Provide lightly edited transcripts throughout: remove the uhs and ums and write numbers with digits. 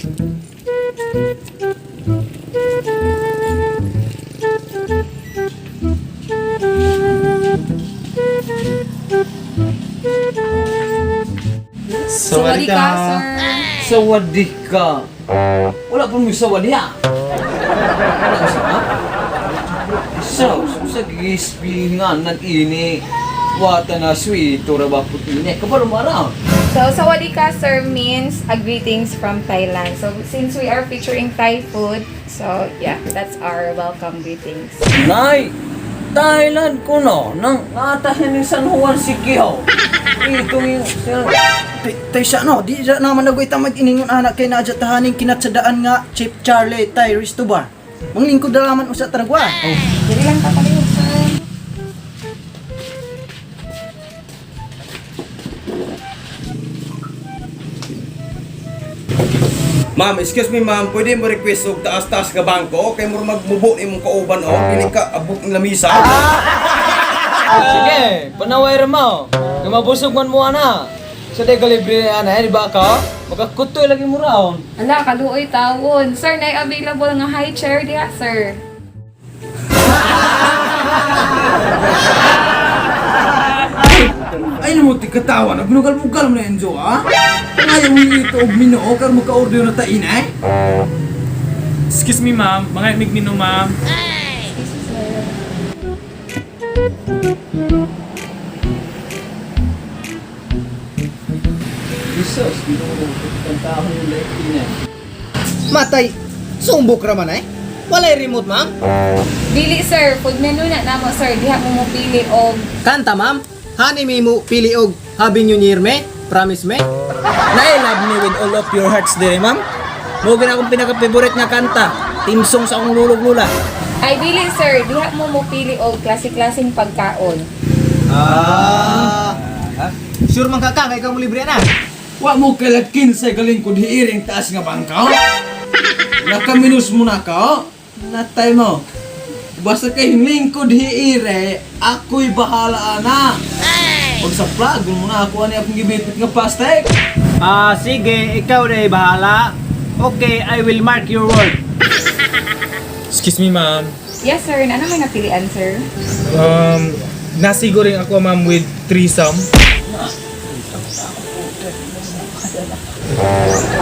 Sawadee ka, sir. Sawadee ka. Wala po mo sawadee ha. Wala ko sa So, sa gispingan ini wata na sweet ora ba putine kabalo mara. So, sawadee ka, sir, means a greetings from Thailand. So, since we are featuring Thai food, so yeah, that's our welcome greetings. Nay, Thailand ko no nang ngatahin ni San Juan Sikiho. Ito yung Tay siya no, di siya naman nagwita mag-iningon anak kay naadya tahaning kinatsadaan nga Chief Charlie Thai Resto Bar. Manglingkod na laman usa taragwa. Oh. Dili lang tatalihok, sir. Ma'am, excuse me ma'am, pwede mo request og taas-taas nga bangko kay mura magmubo imong kauban o dili ka abot ng lamisa. Sige, panaway ra mo. Gumabusog man mo ana. Sa day kalibre ana, di ba ka? Makakutoy lagi mo raon. Ala, kaluoy tawon. Sir, na available nga high chair diha, sir. Ay namo ti katawan, og binugal-bugal mo na Enzo ha. Ayaw mo ito og minoo karon maka-order na ta inay. Excuse me, ma'am. Mga imig nino, ma'am. Excuse me, sir. Jesus, Ginoo, kantahon yung laik niya. Matay, sumbok ra man eh. Walay remote ma'am. Dili, sir. Food menu na namo, sir. Diha mo mopili og Kanta ma'am, hani mi mo pili og Happy New Year me, promise me. Nay, love me with all of your hearts dire, ma'am. Mo gina akong pinaka-favorite nga kanta. Team song sa akong lulog lula. Ay, dili, sir. Diha mo mopili og klase-klaseng pagkaon. Ah. Sure man ka ka kay ikaw mo libre na. Wa mo kalat kinsay galingkod hiiring taas nga bangko. Nakaminus mo na ka. Natay mo. Basta kay lingkod hiire, ako'y bahala ana. Pag sa plug mo na ako ani akong gibitbit nga plastic. Ah, sige, ikaw na bahala. Okay, I will mark your word. Excuse me, ma'am. Yes, sir. Ano may napilian, sir? Nasi goreng ako, ma'am, with threesome.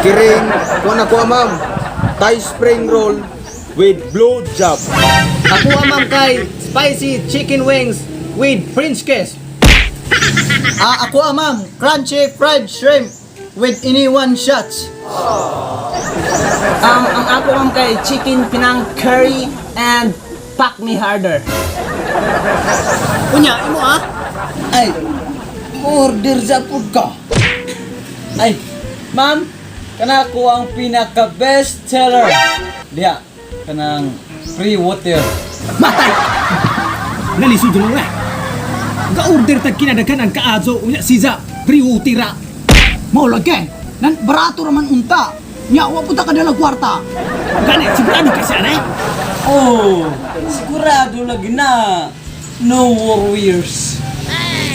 Kiring, kuha na kuha ma'am. Thai spring roll with blue job. Ako ma'am kay spicy chicken wings with french kiss. Ah, ako ma'am, crunchy fried shrimp with any one shots. Ang ako ma'am kay chicken pinang curry and pack me harder. Unya, imo ah. Ay, order sa pud ka. Ay, ma'am, kana ko ang pinaka best seller. Diha, kanang free water. Matay! Nalisod mo na. Ga-order tag kinadagan ang kaazo unya siza priutira. Mao lagi. Nan barato raman unta. Nya wa punta kadala kwarta. Gani sigurado kasi anay. Oh, sigurado lagi na. No worries.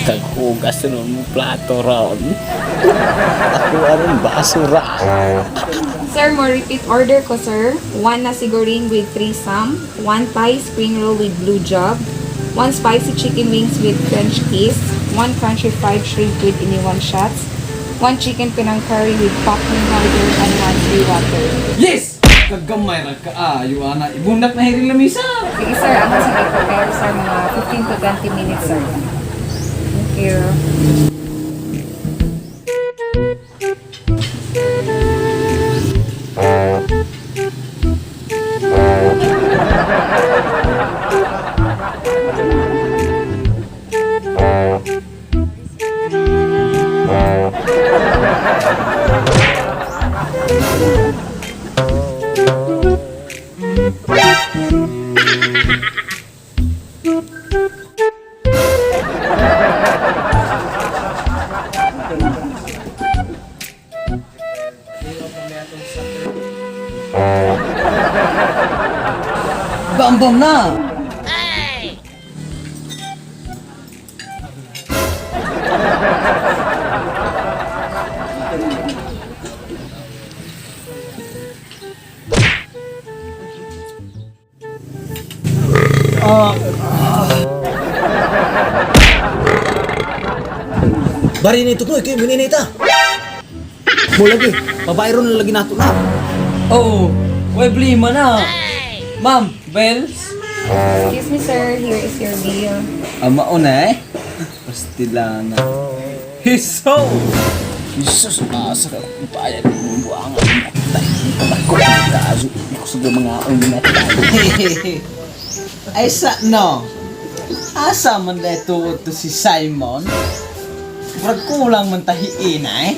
Kaghugas na mo plato ron. Ako aron basura. Sir, mo repeat order ko, sir. One nasi goreng with threesome, one Thai spring roll with blue job, one spicy chicken wings with French kiss, one crunchy fried shrimp with iniwan shots, one chicken pinang curry with popcorn harder, and one free water. Yes! Kagamay ra ka ayo ana. Ibundak na hiring lamisa. Sige, sir. Ako sa prepare sir, mga 15 to 20 minutes, sir. Thank you. Bam bam na. Bari nito to, kay mininita. Mo lagi, babae ron lagi nato na. Oh, way blima na. Ma'am, bells. Excuse me, sir. Here is your bill. Ama na eh. Pastila na. Hiso! Jesus, asa ka kung bayad mo buang ang tay. Ako kaso ko sa mga ang natay. Ay sa no. Asa man dahil tuod to si Simon? Murag kulang man tahiin eh.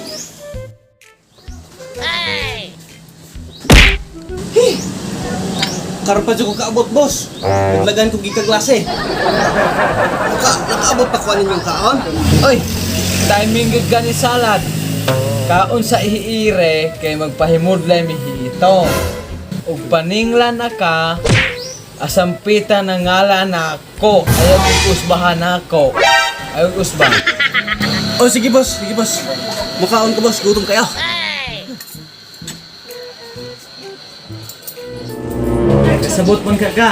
Karon pa jud ko kaabot, boss. Naglagan ko gikaglase. Nakaabot pa ko ninyong kaon. Oy, timing gud gani salad. Kaon sa iire kay magpahimudlay mi hito. Ug paninglan na ka, asampita na ngala na ako. Ayaw usbahan ako. Ayaw usba. Oh, sige boss, sige boss. Mukaon ko boss, gutom kayo. Kasabot man ka ka.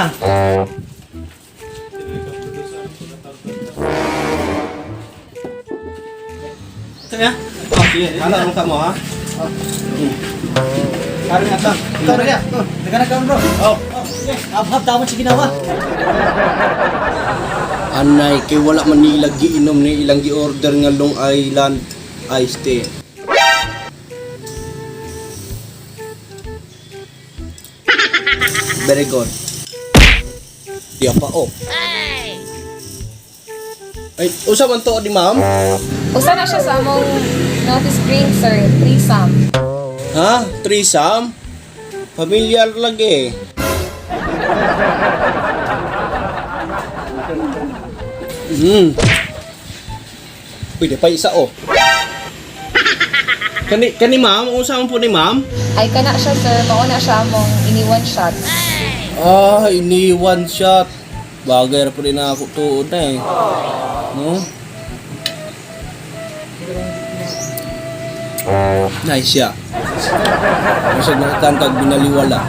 Sige. Oh, sige. Ano anong kamo ha? Oh. Karon nga ta. Ikaw na kaya. Teka na kaon bro. Oh. Sige. Abhab tama siya ginawa. Anay, kay wala man nila giinom ni ilang gi-order nga Long Island iced tea. Very good. Diya pa oh. Ay, usa man to di ma'am? Usa na siya sa among notice drink, sir. Threesome. Ha? Threesome? Familiar lagi eh. Pwede pa isa oh. Kani kani ma'am, unsa man po ni ma'am? Ay, kana siya, sir. Mao na siya among iniwan shot. Ah, ini one shot. Bagay ra po din ako tuod na eh. No? Nice siya. Masag nakakantag binaliwala.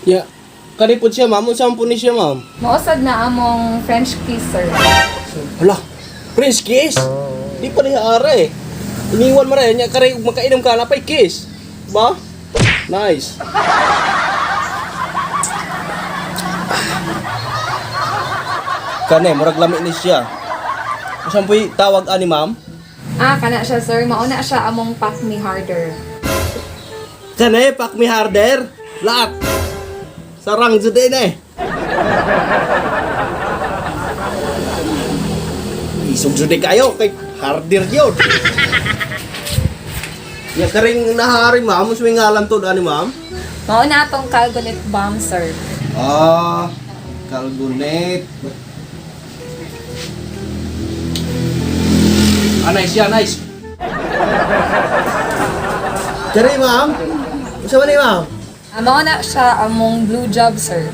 Yeah. Kani po siya, ma'am. Unsa man po ni siya, ma'am? Mausad na among French kiss, sir. Hala, Prince kiss? Di pa niya ara eh. Iniwan mo rin, niya karay ug makainom ka na pa'y kiss. Ba? Nice. Kane, murag lami ni siya. Usan po'y tawag ani ma'am? Ah, kana siya, sir. Mao na siya among pack me harder. Kane, pak me harder. Laat. Sarang jud din eh. Isog jud kayo kay harder yun. Ya karing nahari ma'am, usay ngalan to ani ma'am? Mao na atong Calgonit bomb, sir. Ah, kalgunet. Ah, nice yan, nice. Kare, ma'am. Usa man ni ma'am? Ah, mao na siya among blue job, sir.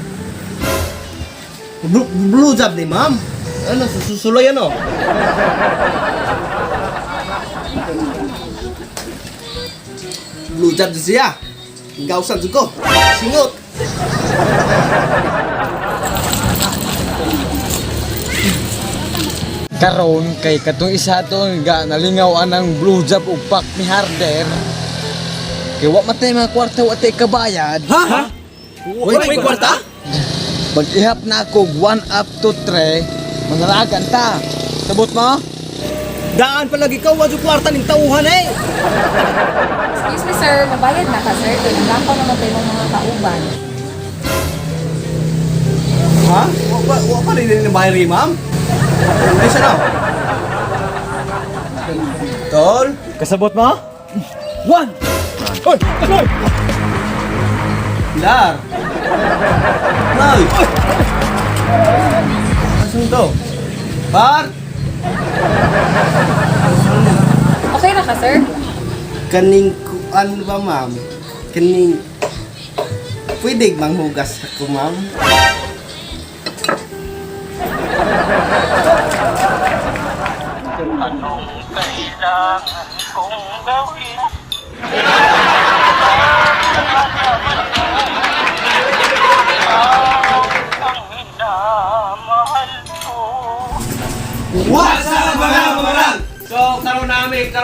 Blue, blue job ni ma'am. Ano, susuloy ano? Blue job di siya. Gausan jud ko. Singot. Karon kay katong isa to nga nalingaw anang blue job ug pack ni harder. Kay wa man tay mga kwarta wa tay kabayad. Ha? Wait, wait, kwarta? Mag-ihap na ako 1 up to 3, manaragan ta. Sabot mo? Daan pa lagi ka, wadyo kwarta ning tauhan eh. Excuse me, sir. Mabayad na ka, sir. Kay nagakaw naman tayo ng mga kauban. Ha? Wa pa rin ni bayari, ma'am? Ay, sa na? Tol? Kasabot mo? 1. Oy, kasoy! Pilar! Nay! Asan to? Bart! Okay na ka, sir? Kaning kuan ba, ma'am? Kaning... Pwede manghugas ako, ma'am? Kailangan kong gawin?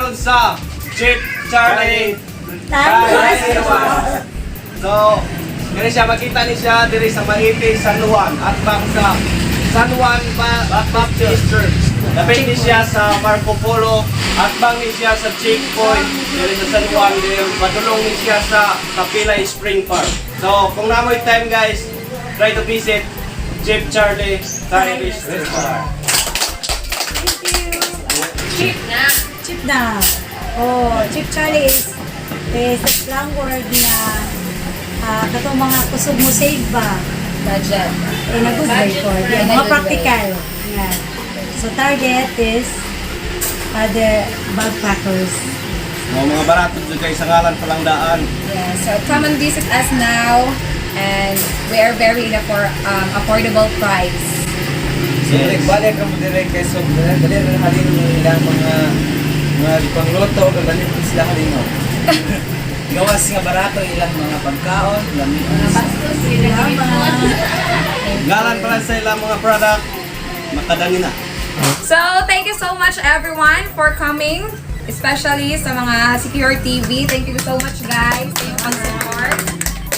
karon sa Chip Charlie Thai. So, diri siya makita ni siya diri sa Maite, San Juan at back sa San Juan Baptist Church. Dapit ni siya sa Marco Polo at bang ni siya sa Checkpoint diri sa San Juan, diri padulong ni siya sa Kapilay Spring Park. So, kung namoy time guys, try to visit Chip Charlie Thai Restaurant. Cheap na. Chip na. Oh, Chip Charlie is a slang word na katong mga kusog mo save ba? Budget. In a good way for. Yeah, In a mga good practical. Yeah. So target is other backpackers. Mga barato dyan kay sa ngalan palang daan. Yeah, so come and visit us now and we are very in a for, affordable price. So, balik ka mo dire kay so dali na halin mo ilang mga pangluto o dali po sila halino. Gawas nga barato ilang mga pagkaon, lami. Ngalan pala sa ilang mga product, makadani na. So, thank you so much everyone for coming, especially sa mga Secure TV. Thank you so much guys sa inyong pag-support.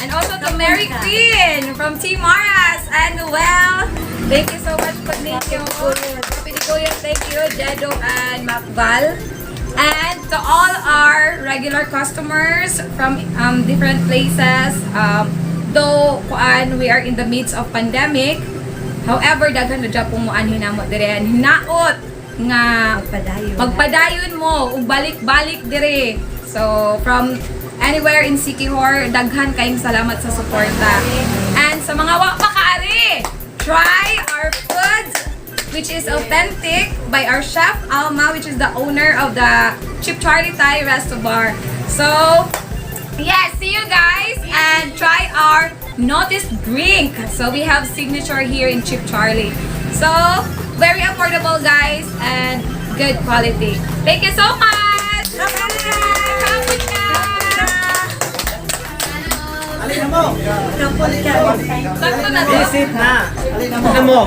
And also to Mary Queen from Team Maras and Noel. Thank you so much po ninyo. Kapiniguyan, thank you, Jedo and Macval. And to all our regular customers from different places, though kuan we are in the midst of pandemic, however, daghan na dyan pong muanhin namo dire. Hinaot nga Padayon. magpadayon mo ug balik-balik dire. So, from anywhere in Siquijor, daghan kayong salamat sa suporta. And sa mga wa pa kaari, try our food which is authentic by our chef Alma, which is the owner of the Chip Charlie Thai Resto Bar. So, yeah, see you guys and try our notice drink. So we have signature here in Chip Charlie. So very affordable guys and good quality. Thank you so much. Kapit na! Alin mo? Kapot ka. Sakto na to. Visit na. Alin mo? Ano mo?